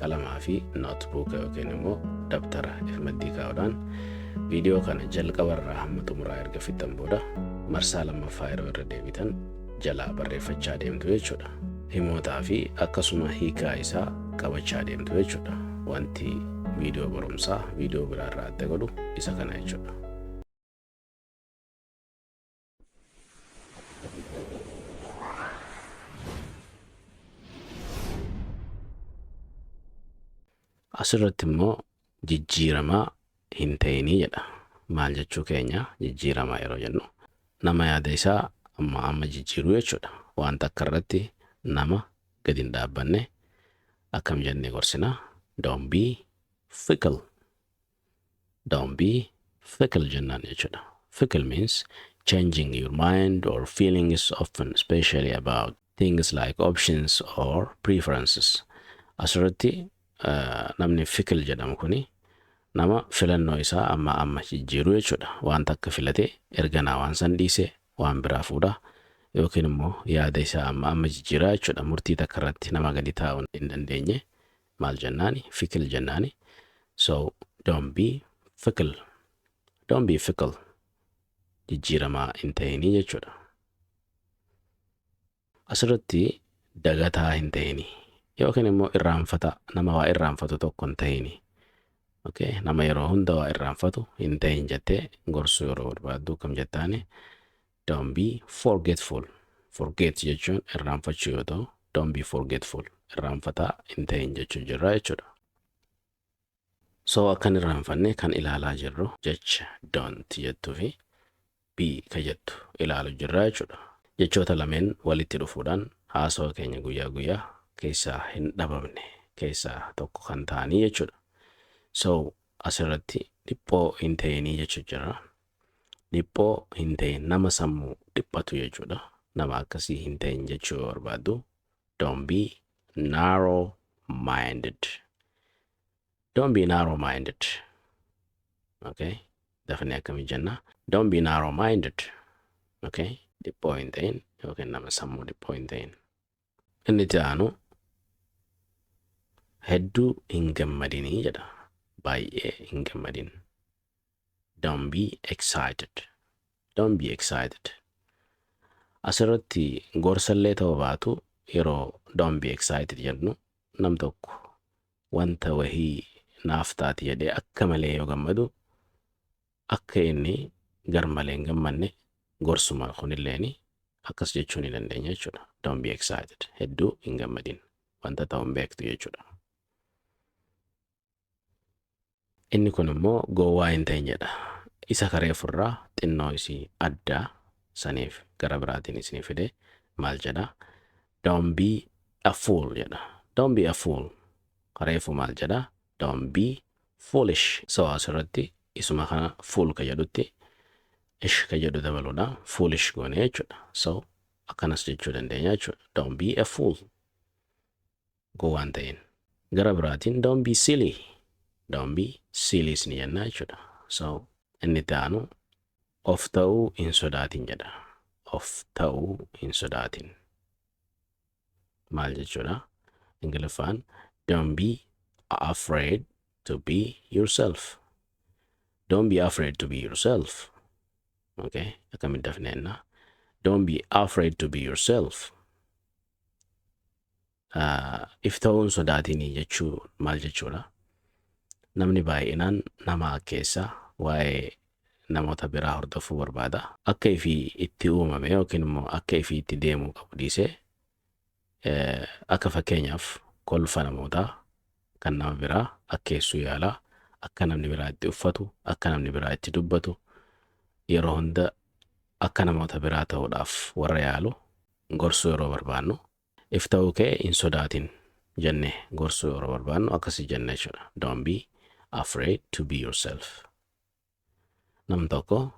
Qalamaa fi notebook yookiin immoo dabtara if maddii kaa'uudhaan viidiyoo kana jalqabarraa hamma xumuraa erga fixan booda marsaa lammaffaa yeroo irra deebitan jalaa barreeffachaa deemtu jechuudha. Himootaa fi akkasuma hiikaa isaa qabachaa deemtu jechuudha. Wanti viidiyoo barumsaa viidiyoo biraarraa adda godhu isa kana jechuudha. Asirratti immoo jijjiiramaa hin ta'inii jedha. Maal jechuu keenya? Jijjiiramaa yeroo jennu nama yaada isaa amma amma jijjiiruu jechuudha. Wanta akka irratti nama gadi hin dhaabbanne akkam jennee gorsina? Don't be fickle. Don't be fickle jennaan jechuudha. Fickle means changing your mind or feelings often, especially about things like options or preferences. Asirratti namni fickle jedhamu kuni nama filannoo isaa amma amma jijjiiru jechuudha. Wanta akka filate erganaa waan san dhiise waan biraa fuudha yookiin immoo yaada isaa amma amma jijjiiraa jechuudha. Murtii takka irratti nama gadi taa'uu hin dandeenye maal jennaani? Fickle jennaani. So don't be fickle. Don't be fickle. Jijjiiramaa hin ta'inii jechuudha. Asirratti dagataa hin ta'inii yookiin immoo irraanfata, nama waa irraanfatu tokko hin ta'inii. Okay? Nama yeroo hunda waa irraanfatu hin ta'in jettee gorsuu yeroo barbaaddu kam jettaani? Don't be forgetful. Forget jechuun irraanfachuu yoo ta'u, don't be forgetful. Irraanfataa hin ta'in jechuu jirra jechuudha. So akkan irraanfanne kan ilaalaa jirru jecha don't jettuu fi be ka jettu ilaalu jirra jechuudha. Jechoota lameen walitti dhufuudhaan haasawa keenya guyyaa guyyaa keessaa hin dhabamne keessaa tokko kan ta'anii jechuudha. So asirratti dhiphoo hin ta'inii jechuu jira. Dhiphoo hin ta'in, nama sammuu dhiphatu jechuudha. Nama akkasii hin ta'in jechuu yoo barbaaddu, don't be narrow minded. Don't be narrow minded. Okay? Dafnee akkamii jenna? Don't be narrow minded. Okay? Dhiphoo hin ta'in yookiin nama sammuu dhiphoo hin ta'in. Inni itti aanu hedduu hin gammadinii jedha. Baay'ee hin gammadin. Don't be excited. Don't be excited. Asirratti gorsallee ta'uu baatu, yeroo don't be excited jennu nam tokko wanta wahii naaf taati jedhee akka malee yoo gammadu akka inni gar malee hin gammanne gorsuma kunilleeni akkas jechuu ni dandeenya jechuudha. Don't be excited. Hedduu hin gammadin. Wanta ta'u hin beektu jechuudha. Inni kun immoo gowwaa hin ta'in jedha. Isa kareefurraa xinnoo isii addaa saniif gara biraatiin isinii fide. Maal jedha? Don't be a fool jedha. Don't be a fool. Kareefu maal jedha? Don't be foolish. So asirratti isuma kana fool ka jedhutti ish ka jedhu dabaluudha. Foolish goone jechuudha. So akkanas jechuu dandeenya jechuudha. Don't be a fool. Gowwaa hin ta'in. Gara biraatiin don't be silly. Don't be silly ni jenna jechuudha. So inni itti aanu of ta'uu hin sodaatin jedha. Of ta'uu hin sodaatin. Maal jechuudha? Ingiliffaan don't be afraid to be yourself. Don't be afraid to be yourself. Okay? Akkamitti dafneenna? Don't be afraid to be yourself. If ta'uun sodaatinii jechuu maal jechuudha? Namni baay'inaan nama keessa waa'ee namoota biraa hordofuu barbaada. Akka ifii itti uumame yookiin immoo akka ifii itti deemuu qabu dhiisee, akka fakkeenyaaf kolfa namootaa kan nama biraa akkeessuu yaalaa, akka namni biraa itti uffatu, akka namni biraa itti dubbatu, yeroo hunda akka namoota biraa ta'uudhaaf warra yaalu gorsuu yeroo barbaannu, if ta'uu kee hin sodaatin jennee gorsuu yeroo barbaannu akkasii jenna jechuudha. Don't be afraid to be yourself. Nam tokko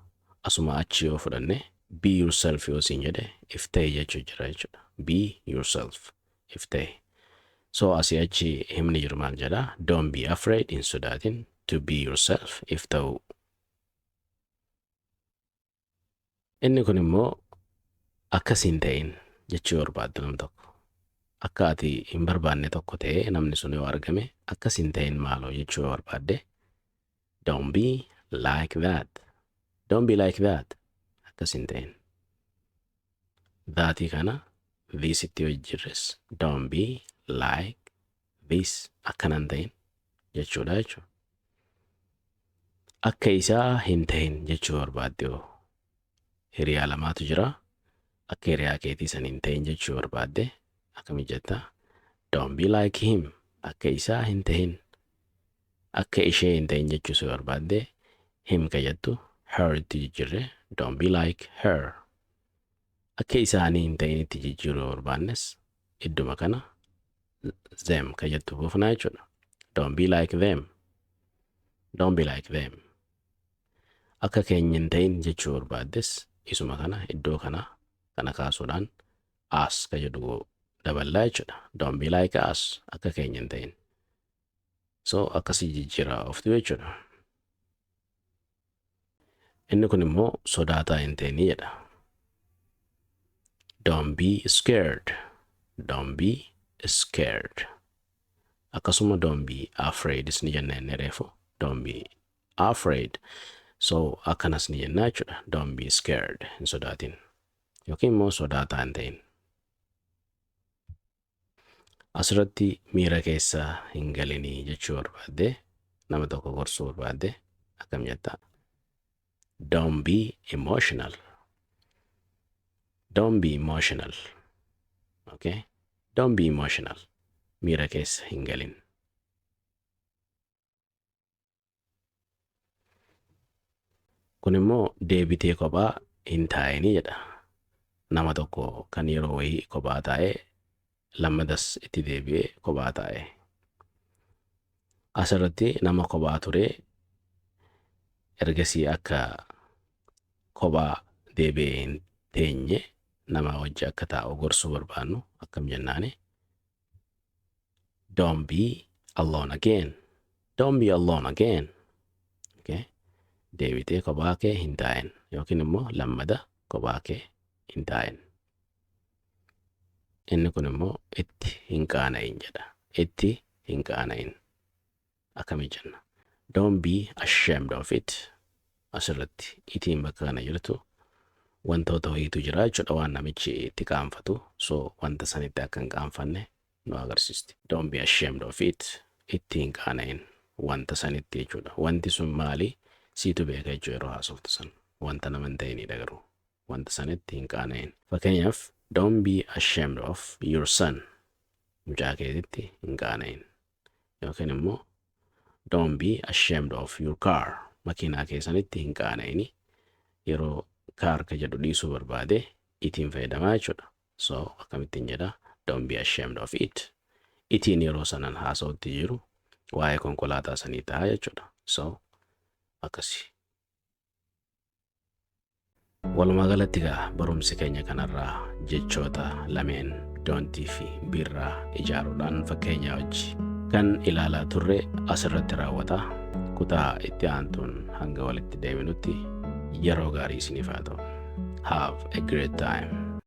asuma achi yoo fudhanne, be yourself yoo siin jedhe, if ta'e jechuu jira jechuudha. Be yourself, if ta'e. So asii achi himni jiru maal jedha? Don't be afraid, hin sodaatin, to be yourself, if ta'uu. Inni kun immoo akkas hin ta'in jechuu barbaaddu nam tokko. Akka ati hin barbaanne tokko ta'ee namni sun yoo argame, akkas hin ta'in maaloo jechuu yoo barbaadde, "Don't be like that. Don't be like that." Akkas hin ta'in. Thatii kana thisitti yoo jijjiirres, "Don't be like this", akkana hin ta'in jechuudha jechuudha. Akka isaa hin ta'in jechuu barbaadde yoo, hiriyaa lamaatu jira. Akka hiriyaa keetii san hin ta'in jechuu barbaadde akkami jetta? "Don't be like him." Akka isaa hin ta'in. Akka ishee hin ta'in jechuu si barbaadde, him ka jettu her itti jijjiirre, "Don't be like her." Akka isaanii hin ta'in itti jijjiiruu yoo barbaannes, idduma kana them ka jettu buufnaa jechuudha. "Don't be like them. Don't be like them." Akka keenya hin ta'in jechuu barbaaddes, isuma kana iddoo kana kana kaasuudhaan us ka jedhu daballaa jechuudha. "Don't be like us." Akka keenya hin ta'in. So akkasii jijjiiraa ooftu jechuudha. Inni kun immoo sodaataa hin ta'inii jedha. Don't be scared. Don't be scared. Akkasuma don't be afraid ni jenna inni reefu. Don't be afraid. So akkanas ni jenna jechuudha. Don't be scared. Hin sodaatin. Yookiin immoo sodaataa hin ta'in. Asirratti miira keessa hin galinii jechuu barbaadde, nama tokko gorsuu barbaadde, akkam jetta? Don't be emotional. Don't be emotional. Okay? Don't be emotional. Miira keessa hin galin. Kun immoo deebitee kophaa hin taa'inii jedha. Nama tokko kan yeroo wayii kophaa taa'ee lammadas itti deebi'ee kophaa taa'e. Asirratti nama kophaa ture ergasii akka kophaa deebi'ee hin teenye, nama wajji akka taa'u gorsuu barbaannu akkam jennaani? Don't be alone again. Don't be alone again. Okay? Deebitee kophaa kee hin taa'in yookiin immoo lammada kophaa kee hin taa'in. Inni kun immoo itti hin qaana'in jedha. Itti hin qaana'in. Akkami jenna? Don't be ashamed of it. Asirratti itiin bakka kana jirtu wantoota wayiitu jira jechuudha, waan namichi itti qaanfatu. So wanta sanitti akka hin qaanfanne nu agarsiisti. Don't be ashamed of it. Itti hin qaana'in wanta sanitti jechuudha. Wanti sun maali? Siitu beeka jechuudha yeroo haasoftu san. Wanta nama hin ta'inidha garuu. Wanta sanitti hin qaana'in. Fakkeenyaaf, don't be ashamed of your son. Mucaa keetitti hin qaana'in. Yookiin immoo don't be ashamed of your car. Makiinaa keessanitti hin qaana'ini. Yeroo car ka jedhu dhiisuu barbaade itiin fayyadamaa jechuudha. So akkamittiin jedha? Don't be ashamed of it. Itiin yeroo sanan haasa'utti jiru waa'ee konkolaataa sanii ta'a jechuudha. So akkasi. Walumaa galatti egaa barumsi keenya kanarraa jechoota lameen don'tii fi be'rraa ijaaruudhaan fakkeenya wajji kan ilaalaa turre asirratti raawwata. Kutaa itti aantuun hanga walitti deebinutti yeroo gaarii isiniif haa ta'u. Have a great time.